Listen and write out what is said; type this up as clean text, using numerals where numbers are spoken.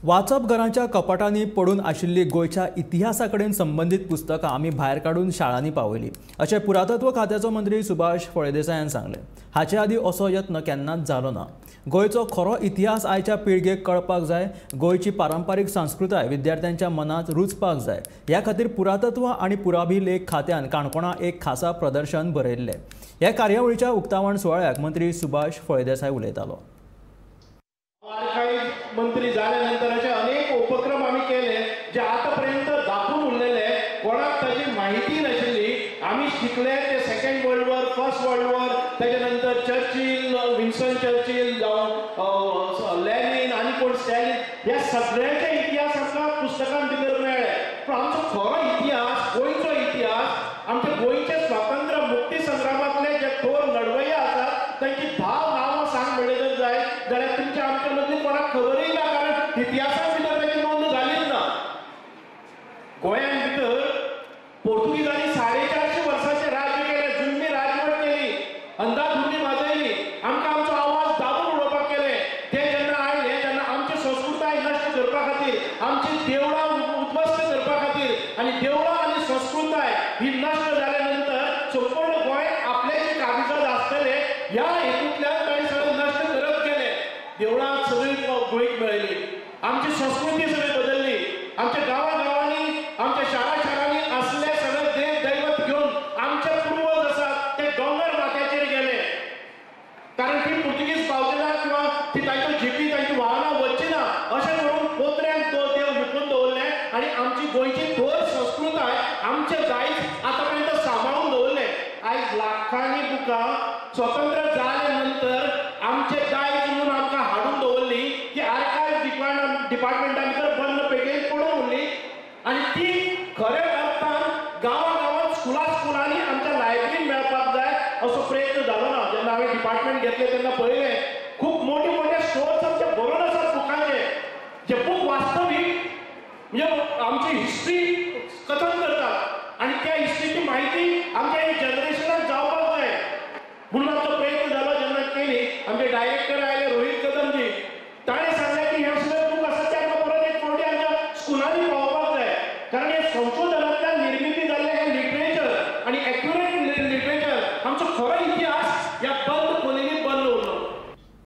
वाचपघरांच्या कपाटांनी पडून आशिल्ली गोंयच्या इतिहासा कडेन संबंदीत पुस्तकां आमी भायर काडून शाळांनी पावयली अशें पुरातत्व खात्याचो मंत्री सुभाष फळदेसायान सांगलें। हाचे आदीं असो यत्न केन्नाच जालो ना। गोंयचो खरो इतिहास आयच्या पिळगेक कळपाक जाय। गोंयची पारंपारीक संस्कृताय विद्यार्थ्यांच्या मनांत रुजपाक जाय। ह्या खातीर पुरातत्व आनी पुराभिलेख खात्यान काणकोणा एक खासा प्रदर्शन भरयल्लें। ह्या कार्यावळीच्या उक्तावण सुवाळ्याक मंत्री सुभाष फळदेसाय उलयतालो। मंत्री जाल्यानंतर असे अनेक उपक्रम आम्ही केले जे आतापर्यंत दाखवून उरलेले, कोणाक ताची माहिती नाशिल्ली। आम्ही शिकले ते second world war, first world war, त्याच्यानंतर चर्चिल, विन्सन चर्चिल जावं लेनिन आनी कोण स्टॅलिन, ह्या सगळ्यांचे इतिहास आमकां पुस्तकां भितर मेळ्ळे। पूण आमचो खरो इतिहास, गोंयचो इतिहास, आमच्या गोंयचे स्वातंत्र्य मुक्ती संग्रामांतले जे थोर लढवय्ये आसात तांची 10 नांवां सांग म्हणले जर जाय जाल्यार तुमच्या आमच्या मदली कोणाक खबरय ना, कारण इतिहासां भितर ताची नोंद जालीच ना। गोंयांत भितर पोर्तुगीजांनी 450 वर्सांचें राज्य केलें, जुलमी राजवट केली, अंदाधुंदी वाजयली, आमकां आमचो आवाज दाबून उडोवपाक केले। ते जेन्ना आयले तेन्ना आमची संस्कृताय नश्ट करपा खातीर, आमची देवळां उद्ध्वस्त करपा खातीर, आनी देवळां आनी संस्कृताय ही नश्ट जाल्या नंतर संपूर्ण गोंय आपल्याचे काबिजाद आसतले ह्या हेतूंतल्यान तांणी सगळें नश्ट करत गेले। देवळां सगळीं गोंयक मेळ्ळी, आमची संस्कृती सगळी बदलली, आमच्या गांवा गांवांनी, आमच्या शारा शारांनी असले सगळे देव दैवत घेवन आमचे पूर्वज आसात ते दोंगर माथ्याचेर गेले, कारण ती पुर्तुगीज पावचे ना किंवा ती तांच्यो जिपी, तांची वाहनां वचची ना अशें करून पोत्र्यांक तो देव लिपून दवरले आनी आमची गोंयची थोर संस्कृताय, आमचें दायज आतां पर्यंत सांबाळून दवरलें। आयज लाखांनी बुकां स्वतंत्र जाले नंतर आमचे दायज म्हणून आमकां हाडून दवरली की आर्कायव डिपार्टमेंटा भितर बंद पेटयेन पडून उरली आनी ती खऱ्या अर्थान गांवा गांवांत स्कुला स्कुलांनी आमच्या लायब्ररीन मेळपाक जाय असो प्रयत्न जालो ना। जेन्ना हांवें डिपार्टमेंट घेतलें तेन्ना पळयलें खूब मोठे मोठे स्टोर्स आमचे भरून आसात बुकांचे, जे बूक वास्तवीक म्हणजे आमची हिस्ट्री कथन करतात आनी त्या हिस्ट्रीची माहिती आमच्या जनरेशनाक जावपाक जाय म्हणून आमचो प्रयत्न जालो। जेन्ना केली आमचे डायरेक्टर आयले